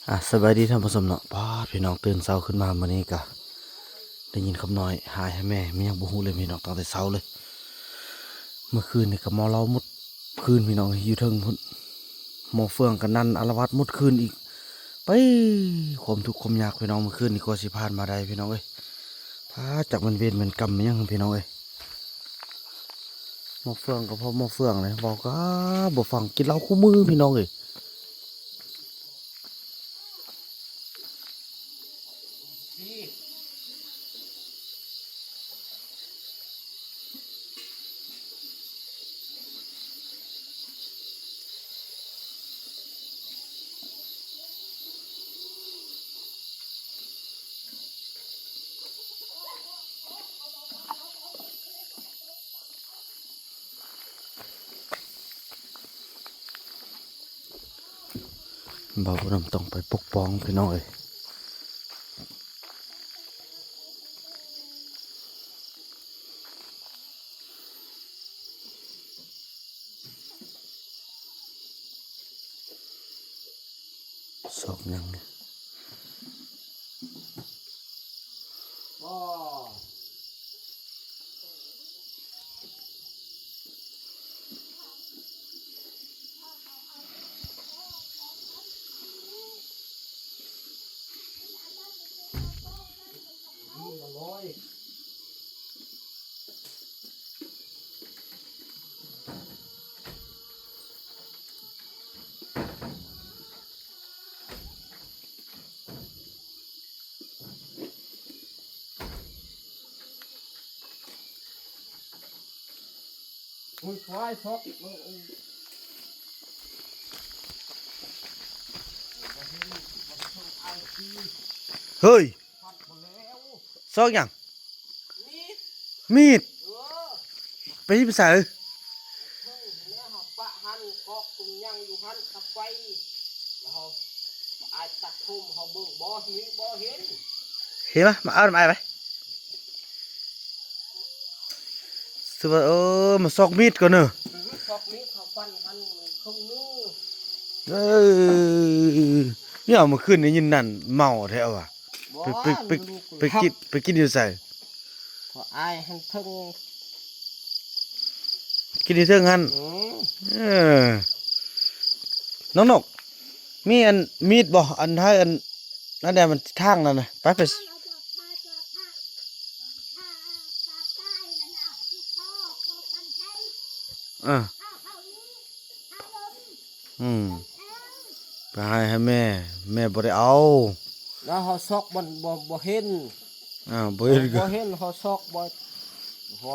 ອ່າ ສະບາຍດີທ່ານຜູ້ຊົມເນາະ. ປາດ ພີ່ນ້ອງ ຕື່ນເຊົ້າຂຶ້ນມາມື້ນີ້ກະໄດ້ຍິນຄຳນ້ອຍຫາຍໃຫ້ແມ່ ແມ່ຍັງບໍ່ຮູ້ເລີຍພີ່ນ້ອງ ຕັ້ງແຕ່ເຊົ້າເລີຍ. ເມື່ອຄືນນີ້ກະເມົາເຫຼົ້າໝົດຄືນພີ່ນ້ອງ ຢູ່ເທິງພຸ້ນ. ໝໍ້ເຟືອງກະນັ່ນອາລະວາດໝົດຄືນອີກ. ໄປ ຄວາມທຸກຄວາມຍາກພີ່ນ້ອງ ເມື່ອຄືນນີ້ກວ່າຊິຜ່ານມາໄດ້ພີ່ນ້ອງເອີຍ. ຖ້າຈັກແມ່ນເວນແມ່ນກຳຫຍັງພີ່ນ້ອງເອີຍ. ໝໍ້ເຟືອງກໍພໍໝໍ້ເຟືອງເລີຍ ເວົ້າກໍບໍ່ຟັງ ກິນເຫຼົ້າຄູ່ມື້ພີ່ນ້ອງເອີຍ. ບ່າວຜູ້ນຳຕ້ອງໄປປົກປ້ອງພີ່ນ້ອງເອີຍ. ຊອກຫຍັງນີ້? ເຮີ້ຍ ຊອກຫຍັງ? ມີດ. ມີດ? ເອີ ໄປໃສ? ເທິງຫັ້ນແຫຼະ ເຮົາປະຫັ້ນ ກອກຕຸ່ມຫຍັງຢູ່ຫັ້ນ ກັບໄຟ ແລ້ວເຮົາອ້າຍຕັດຜົມ ເຮົາເບິ່ງ ບໍ່ມີ ບໍ່ເຫັນ. ເຫັນບໍ່? ມາເອົານຳອ້າຍໄປ. ສະບາຍ ເອີ ມາຊອກມີດກ່ອນເນີ. ເອີ ຊອກມີດ ເຮົາຟັນຫັ້ນເຄິ່ງໜຶ່ງ. ເອີ ນີ້ເອົາ ມື້ຄືນໄດ້ຍິນນັ້ນເມົາແທ້ວ່າ. ບໍ່ ໄປ ໄປ ໄປ ໄປກິນ ໄປກິນຢູ່ໃສ? ກໍອ້າຍຫັ້ນເທິງ ກິນຢູ່ເທິງຫັ້ນ. ອືມ ເອີ ນ້ອງນົກ ມີອັນມີດບໍ່? ອັນໃຫ້ອັນ ອັນໃດມັນທາງນັ້ນນະ ໄປ ໄປ. ເອີ ອືມ ໄປໃຫ້ ໃຫ້ແມ່ ແມ່ບໍ່ໄດ້ເອົາ. ແລ້ວເຮົາຊອກບໍ່ ບໍ່ ບໍ່ເຫັນ. ອ້າວ ບໍ່ເຫັນກໍ ບໍ່ເຫັນ ເຮົາຊອກບໍ່ ຫົວ.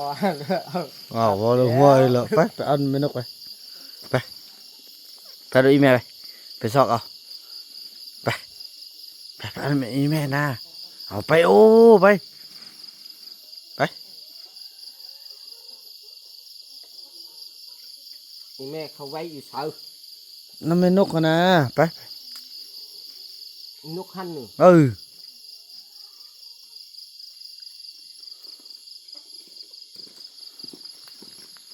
ອ້າວ ເວົ້າເລື່ອງຫົວອີກແລ້ວ. ໄປ ໄປເອົາແມ່ນົກໄປ ໄປ ໄປດູອີ່ແມ່ໄປ ໄປຊອກເອົາ ໄປ ໄປ ໄປເອົາອີ່ແມ່ນາ ເອົາໄປ ໂອ້ ໄປ ໄປ. ອີ່ແມ່ເຂົາໄວ້ຢູ່ໃສ? ນຳແມ່ນົກຫັ້ນນາ ໄປ ນົກຫັ້ນນີ້. ເອີ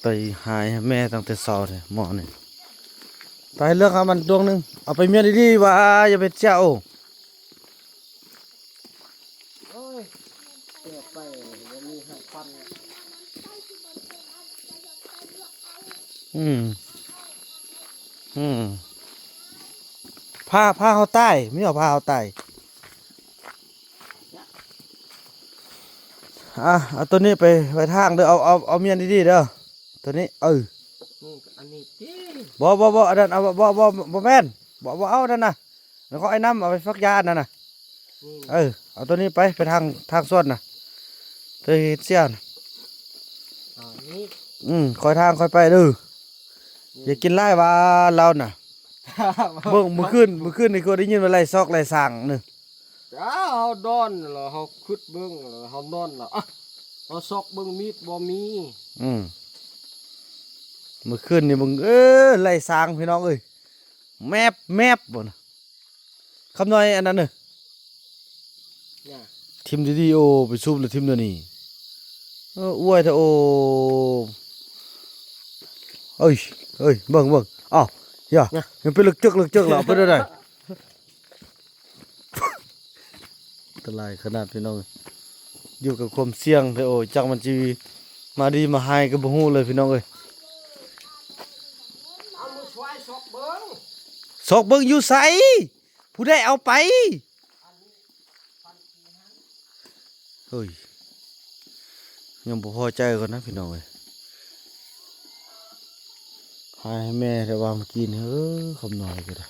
ໄປຫາແມ່ຕັ້ງແຕ່ເຊົ້າແທ້ໝໍ້ນີ້. ໄປເລືອກເອົາມັນດວງໜຶ່ງ ເອົາໄປມ້ຽນດີໆ ວ່າຢ່າໄປເຈາະ. ໂອ້ຍ ແຕ່ໄປບໍ່ມີໃຫ້ປັນ. ອືມ ອືມ ພາ ພາເຮົາຕາຍ ມີເອົາພາເຮົາຕາຍ. ອ່ະ ເອົາໂຕນີ້ໄປໄວ້ທາງເດີ ເອົາ ເອົາ ເອົາມ້ຽນດີໆເດີ ໂຕນີ້. ເອີ ນີ້ ອັນນີ້ຕິ ບໍ່ ບໍ່ ບໍ່ ອັນນັ້ນ ເອົາ ບໍ່ ບໍ່ ບໍ່ ບໍ່ແມ່ນ ບໍ່ ບໍ່ເອົາອັນນັ້ນນະ. ແລ້ວກໍໄອ້ນ້ຳເອົາໄປຝັກຢາອັນນັ້ນນະ. ນີ້ ເອີ ເອົາໂຕນີ້ໄປ ໄປທາງ ທາງສວນນະ ໄປເຮັດເສຍນະ. ອືມ ຂ້ອຍທາງຂ້ອຍໄປເດີ. ຢ່າກິນຫຼາຍວ່າລາວນະ. ເບິ່ງ ມື້ຄືນ ມື້ຄືນນີ້ກໍໄດ້ຍິນວ່າໄລ່ຊອກໄລ່ສ້າງເນີ. ເຮົານອນແລ້ວເຮົາຄຶດເບິ່ງ ແລ້ວເຮົານອນແລ້ວ ອະ ເຮົາຊອກເບິ່ງມີດບໍ່ມີ. ອືມ ມື້ຄືນນີ້ເບິ່ງ ເອີ ໄລ່ຊ້າງພີ່ນ້ອງເອີຍ ແມບແມບບໍ່ນະ. ຄຳນ້ອຍອັນນັ້ນເນີ ຖິ້ມດີໆ ໂອ ໄປສູບແລ້ວຖິ້ມແນວນີ້ ເອີ ອວຍແທ້ໂອ. ເອີຍ ເອີຍ ເບິ່ງ ເບິ່ງ ອ້າວ ຢ່າ ຍັງໄປເລິກເຈິກ ເລິກເຈິກແລ້ວ ເປັນແນວໃດ? ຕະລາຍຂະໜາດພີ່ນ້ອງເອີຍ ຢູ່ກັບຄວາມສ່ຽງແທ້. ໂອ້ຍ ຈັກມັນຊິມາດີມາຮ້າຍກໍບໍ່ຮູ້ເລີຍພີ່ນ້ອງເອີຍ. ເອົາມືຊວາຍຊອກເບິ່ງ ຊອກເບິ່ງຢູ່ໃສ? ຜູ້ໃດເອົາໄປ? ເຮີ້ຍ ຍັງບໍ່ພໍໃຈກ່ອນນະພີ່ນ້ອງເອີຍ. ຫາໃຫ້ແມ່ແລ້ວວ່າເມື່ອກີ້ນີ້ ເອີ ຄຳນ້ອຍກໍໄດ້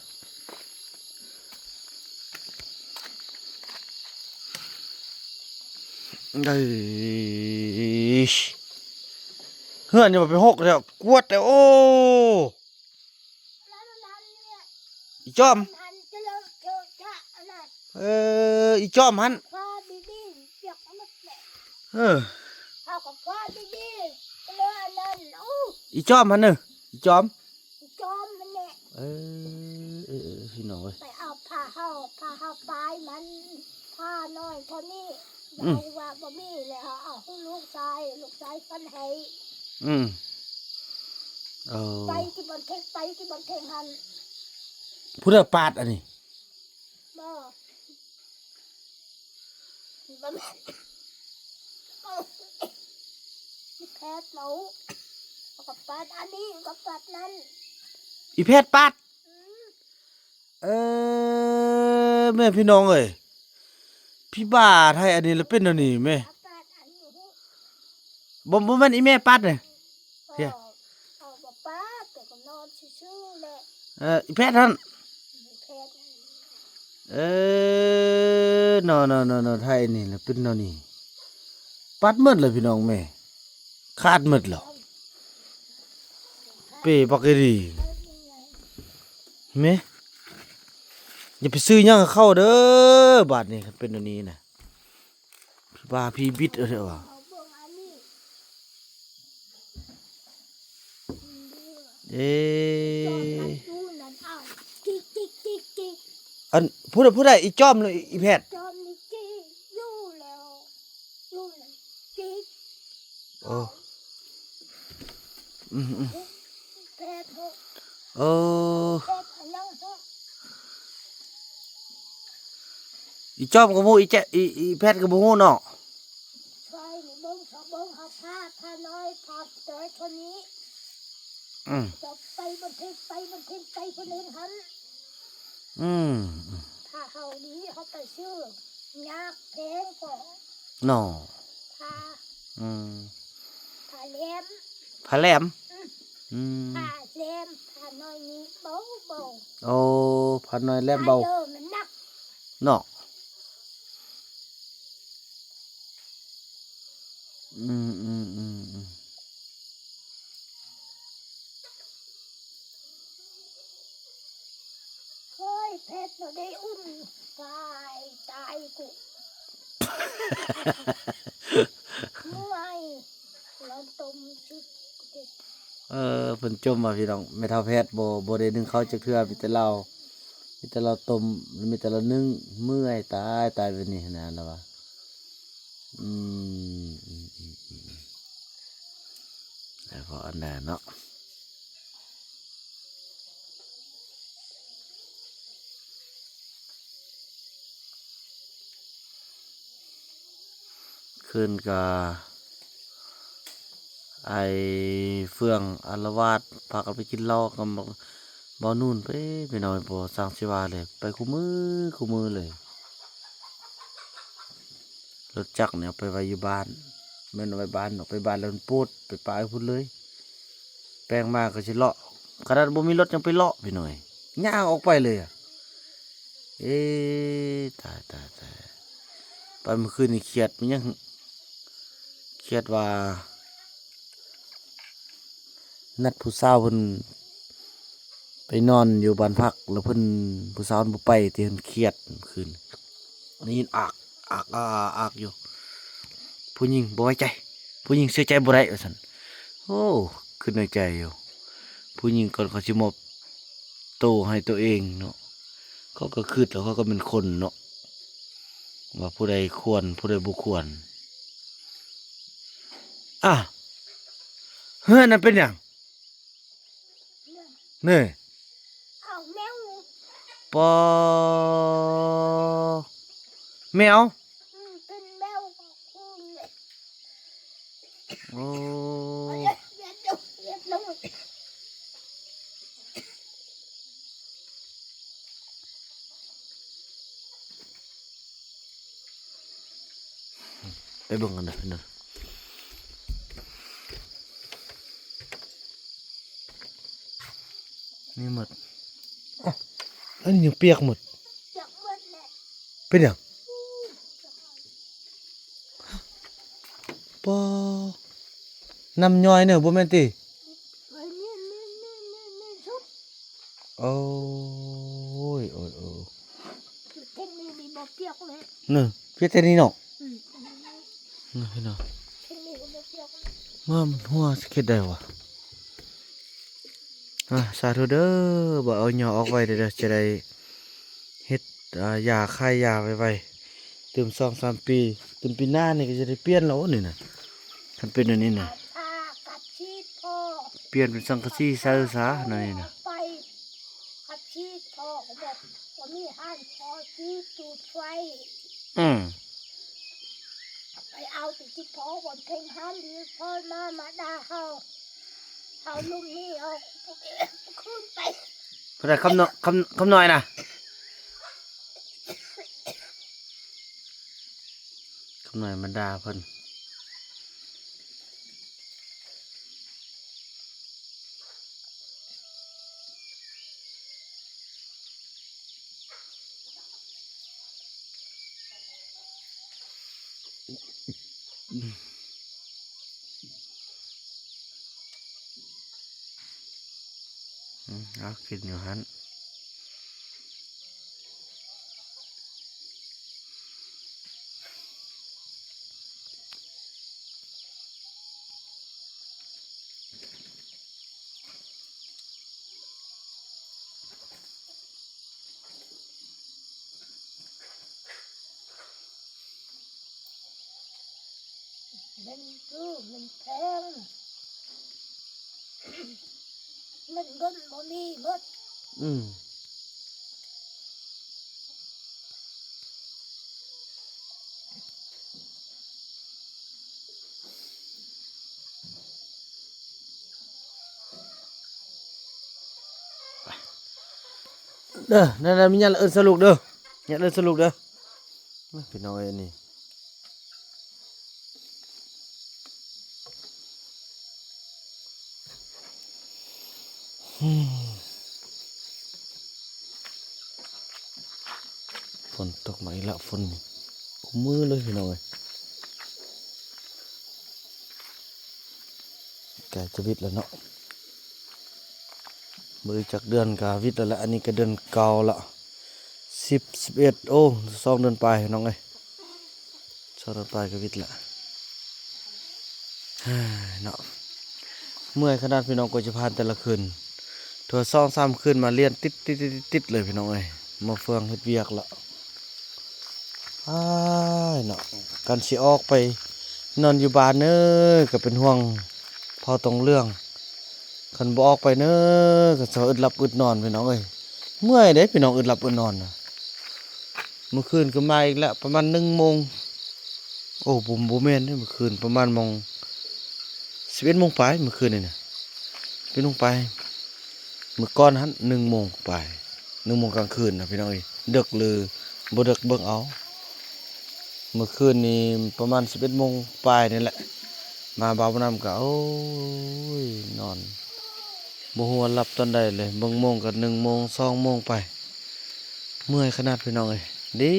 ເອີ ເຮືອນນີ້ມັນໄປຫົກແລ້ວ ກວດແລ້ວ ໂອ້. ອີຈອມ ເອີ ອີຈອມຫັ້ນ ເອີ ອີຈອມຫັ້ນເດີ ອີຈອມ ອີຈອມຫັ້ນແຫຼະ ເອີ ເອີ ເອີ ພີ່ນ້ອງເອີຍ ໄປເອົາຜ້າເຮົາ ຜ້າເຮົາປາຍມັນ ຜ້ານ້ອຍເທົ່ານີ້ ອືມ ເຮົາວ່າບໍ່ມີແລ້ວ ເຮົາເອົາໃຫ້ລູກຊາຍ ລູກຊາຍຝັນໃຫ້ ອືມ ເອີ ໄປທີ່ບ່ອນເທັງ ໄປທີ່ບ່ອນເທັງຫັ້ນ ຜູ້ໃດປາດອັນນີ້? ບໍ່ ບໍ່ແມ່ນ ອີແພດເມົາ ເຂົາກໍປາດອັນນີ້ ກໍປາດນັ້ນ ອີແພດປາດ ອືມ ເອີ ແມ່ພີ່ນ້ອງເອີຍ ພີ່ບ້າໄທອັນນີ້ລະເປັນແນວນີ້ແມ່ ປາດອັນນີ້ ບໍ່ ບໍ່ແມ່ນອີແມ່ປາດນີ້ ເອີ ເອີ ບໍ່ປາດ ແຕ່ກໍນອນຊື່ໆແຫຼະ ເອີ ອີແພດຫັ້ນ ແພດ ເອີ ນອ ນອ ນອ ນອ ໄທນີ້ລະເປັນແນວນີ້ ປັດໝົດເລີຍພີ່ນ້ອງແມ່ ຂາດໝົດແລ້ວ ເປ້ບັກອີ່ຫຼີ ແມ່ ຢ່າໄປຊື້ຫຍັງໃຫ້ເຂົາເດີ ບາດນີ້ຄັນເປັນແນວນີ້ນະ ພີ່ບ້າຜີບິດເອົາແທ້ວ່າ ເອີ ອັນ ຜູ້ໃດ ຜູ້ໃດ ອີຈອມຫຼືອີແພດ? ຈອມນີ້ຈີ້ຢູ່ແລ້ວ ຢູ່ນັ້ນຈີ້ ໂອ້ ອືມໆ ແພດເນາະ ໂອ້ ແພດອັນນັ້ນເນາະ ອີຈອມກໍບໍ່ຮູ້ ອີແຈະ ອີ ອີແພດກໍບໍ່ຮູ້ເນາະ ຊ່ວຍນີ້ເບິ່ງ ເບິ່ງຫາຜ້າ ຜ້ານ້ອຍ ຜ້າແຕ່ເທົ່ານີ້ ອືມ ຈະໄປບັນທຶກ ໄປບັນທຶກ ໄປຄົນອື່ນຫັ້ນ ອືມ ຖ້າເຮົາດີ ເຮົາໄປຊື້ຍາກແພງກໍ ເນາະ ຜ້າ ອືມ ຜ້າແຫຼມ ຜ້າແຫຼມ ອືມ ອືມ ຜ້າແຫຼມ ຜ້ານ້ອຍນີ້ເບົາໆ ໂອ້ ຜ້ານ້ອຍແຫຼມເບົາ ຜ້າເດີມັນໜັກ ເນາະ ອືມ ອືມ ອືມ ອືມ. ເຮີ້ຍ ເພັດບໍ່ໄດ້ອຸ່ນ ຕາຍ ຕາຍກູ ເມື່ອຍ ລອງຕົ້ມຊຸດ ເອີ ເພິ່ນຈົ່ມວ່າ ພີ່ນ້ອງ ແມ່ເຖົ້າແພັດບໍ່ ບໍ່ໄດ້ໜຶ້ງເຂົ້າຈັກເທື່ອ ມີແຕ່ລາວ ມີແຕ່ລາວຕົ້ມ ມີແຕ່ລາວໜຶ້ງ ເມື່ອຍ ຕາຍ ຕາຍ ແບບນີ້ຫັ້ນນະ ລາວວ່າ ອືມ ອືມ ອືມ ອືມ ແລ້ວພໍອັນນັ້ນເນາະ ຄືນກະໄອ້ເຟື່ອງອາລະວາດ ພາກັນໄປກິນເຫຼົ້າກັບບັກ ເບົານູນ ເອີ ພີ່ນ້ອງ ບໍ່ຊ່າງຊິວ່າເລີຍ ໄປຄູ່ມື້ ຄູ່ມື້ເລີຍ. ລົດຈັກນີ້ເອົາໄປໄວ້ຢູ່ບ້ານ ແມ່ນເອົາໄວ້ບ້ານ ເອົາໄປບ້ານແລ້ວມັນໂປດ ໄປປາຍພຸ້ນເລີຍ ແປງມາກໍຊິເລາະ ຂະໜາດບໍ່ມີລົດຍັງໄປເລາະ ພີ່ນ້ອງ ຍ່າງອອກໄປເລີຍ ເອີ ຕາຍ ຕາຍ ຕາຍ ໄປມື້ຄືນນີ້ຄຽດ ມີຫຍັງ ຄຽດວ່າ ນັດຜູ້ສາວເພິ່ນໄປນອນຢູ່ບ້ານພັກ ແລ້ວເພິ່ນ ຜູ້ສາວເພິ່ນບໍ່ໄປຕິ ເພິ່ນຄຽດຄືນ ໄດ້ຍິນອາກ ອາກ ອາກ ອາກຢູ່ ຜູ້ຍິງບໍ່ໄວ້ໃຈ ຜູ້ຍິງເຊື່ອໃຈບໍ່ໄດ້ວ່າຊັ້ນ ໂອ້ ຄິດໃນໃຈຢູ່ ຜູ້ຍິງກ່ອນເຂົາຊິມອບໂຕໃຫ້ໂຕເອງເນາະ ເຂົາກໍຄິດແລ້ວ ເຂົາກໍແມ່ນຄົນເນາະ ວ່າຜູ້ໃດຄວນ ຜູ້ໃດບໍ່ຄວນ ອາ ເຮືອນນັ້ນເປັນຫຍັງ? ນີ້ ອ້າວ ແມວ ປໍ ແມວ ໂອ້ ໄປເບິ່ງກັນເດີພີ່ນ້ອງ ນີ້ໝົດ ອັນນີ້ຍັງປຽກໝົດ ເປັນຫຍັງ? ປາ ນ້ຳຍ້ອຍເນີ ບໍ່ແມ່ນຕິ? ໂອ້ຍ ໂອ້ຍ ໂອ້ຍ ເນີ ປຽກແຕ່ນີ້ເນາະ ເນີ ພີ່ນ້ອງ ມາ ມັນຮົ່ວ ຊິເຮັດໄດ້ຫວາ? ອາ ສາທຸເດີ ບໍ່ເອົາຫຍ້ອຍອອກໄວເດີ ຈະໄດ້ເຮັດ ອາ ຢາ ຂາຍຢາໄວໆ ຕື່ມສອງສາມປີ ຕື່ມປີໜ້ານີ້ກໍຈະໄດ້ປ່ຽນແລ້ວນີ້ນະ ຄັນເປັນອັນນີ້ນະ ປ່ຽນເປັນສັງກະສີໃສ່ຊະ ແນວນີ້ນະ ອືມ ໄປເອົາຕິຈິພໍ ຄົນເພັງຫັ້ນດີພໍມາ ມາດ່າເຮົາ ເຮົາລຸມນີ້ເຮົາຄືນໄປ ຜູ້ໃດ ຄຳນ້ອຍ ຄຳ ຄຳນ້ອຍນະ ຄຳນ້ອຍມາດ່າເພິ່ນ. ອືມ ເອົາ ກິນຢູ່ຫັ້ນ. ມັນຄືມັນແພງ ເງິນເງິນບໍ່ມີເບິດ ອືມ. ເດີ ນັ້ນໆ ມີຫຍັງເອີ້ນສະລູກເດີ ຫຍັງເອີ້ນສະລູກເດີ ມາ ພີ່ນ້ອງເອີຍ ອັນນີ້. ຝົນຕົກມາອີກແລ້ວ ຝົນນີ້ ຄຸມື້ເລີຍພີ່ນ້ອງເອີຍ ໃກ້ຈະວິດແລ້ວເນາະ ບໍ່ອີກຈັກເດືອນກະວິດແລ້ວແຫຼະ ອັນນີ້ກະເດືອນເກົ້າລະ ສິບ ສິບເອັດ ໂອ້ ສອງເດືອນປາຍພີ່ນ້ອງເອີຍ. ສອງເດືອນປາຍກໍວິດລະ ເນາະ ເມື່ອຍຂະໜາດພີ່ນ້ອງ ກວ່າຈະຜ່ານແຕ່ລະຄືນ ເທື່ອສອງສາມຄືນມາລຽນຕິດໆໆໆເລີຍພີ່ນ້ອງເອີຍ ມາເຟືອງເຮັດວຽກລະ ອ້າຍເນາະ ຄັນຊິອອກໄປນອນຢູ່ບ້ານເນີ ກໍເປັນຫ່ວງເຜົ່າຕອງເຫຼືອງ ຄັນບໍ່ອອກໄປເນີ ກໍຊະອຶດຫຼັບອຶດນອນພີ່ນ້ອງເອີຍ ເມື່ອຍເດ້ພີ່ນ້ອງ ອຶດຫຼັບອຶດນອນນະ. ມື້ຄືນກໍມາອີກແລ້ວ ປະມານໜຶ່ງໂມງ ໂອ້ ບໍ່ ບໍ່ແມ່ນເດ້ ມື້ຄືນປະມານໂມງ ສິບເອັດໂມງປາຍ ມື້ຄືນນີ້ນະ ສິບເອັດໂມງປາຍ ມື້ກ່ອນຫັ້ນໜຶ່ງໂມງປາຍ ໜຶ່ງໂມງກາງຄືນນະພີ່ນ້ອງເອີຍ ເດິກຫຼືບໍ່ເດິກເບິ່ງເອົາ ມື້ຄືນນີ້ປະມານສິບເອັດໂມງປາຍນີ້ແຫຼະ ມາບ່າວບຸນນຳກໍ ໂອ້ຍ ນອນ ບໍ່ຮູ້ວ່າຫຼັບຕອນໃດເລີຍ ເບິ່ງໂມງກໍໜຶ່ງໂມງ ສອງໂມງໄປ ເມື່ອຍຂະໜາດພີ່ນ້ອງເອີຍ ດີ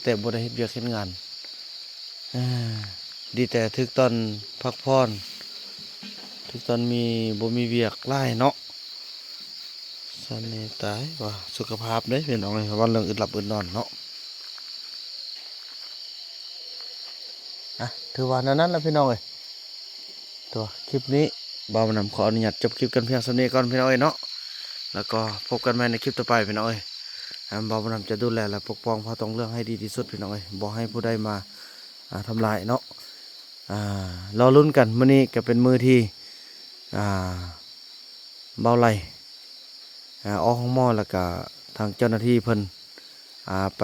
ແຕ່ບໍ່ໄດ້ເຮັດວຽກເຮັດງານ ເອີ ດີແຕ່ຖືກຕອນພັກຜ່ອນ ຖືກຕອນມີ ບໍ່ມີວຽກຫຼາຍເນາະ ຊັ້ນນີ້ຕາຍວ່າ ສຸຂະພາບເດ້ພີ່ນ້ອງເອີຍ ເວົ້າເລື່ອງອຶດຫຼັບອຶດນອນເນາະ. ອ່ະ ຖືວ່າແນວນັ້ນລະພີ່ນ້ອງເອີຍ ຕົວະ ຄລິບນີ້ບ່າວບຸນນຳຂໍອະນຸຍາດຈົບຄລິບກັນພຽງສ່ຳນີ້ກ່ອນພີ່ນ້ອງເອີຍເນາະ ແລ້ວກໍພົບກັນໃໝ່ໃນຄລິບຕໍ່ໄປພີ່ນ້ອງເອີຍ ບ່າວບຸນນຳຈະດູແລ ແລະ ປົກປ້ອງເຜົ່າຕອງເຫຼືອງໃຫ້ດີທີ່ສຸດພີ່ນ້ອງເອີຍ ບໍ່ໃຫ້ຜູ້ໃດມາ ອ່າ ທຳລາຍເນາະ ອ່າ ລໍລຸ້ນກັນ ມື້ນີ້ກໍເປັນມື້ທີ່ ອ່າ ບ່າວໄຫຼ ອ່າ ອອກໂຮງໝໍ ແລ້ວກະທາງເຈົ້າໜ້າທີ່ເພິ່ນ ອ່າ ໄປ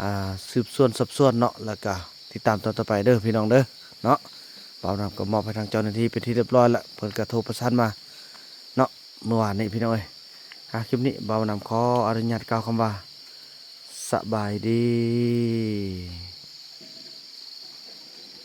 ອ່າ ສືບສວນສອບສວນເນາະ ແລ້ວກະຕິດຕາມຕອນຕໍ່ໄປເດີພີ່ນ້ອງເດີເນາະ. ບ່າວນຳກໍມອບໃຫ້ທາງເຈົ້າໜ້າທີ່ເປັນທີ່ຮຽບຮ້ອຍລະ ເພິ່ນກໍໂທປະສານມາເນາະ ມື້ວານນີ້ພີ່ນ້ອງເອີຍ. ອ່າ ຄລິບນີ້ບ່າວນຳຂໍອະນຸຍາດກ່າວຄຳວ່າ ສະບາຍດີ.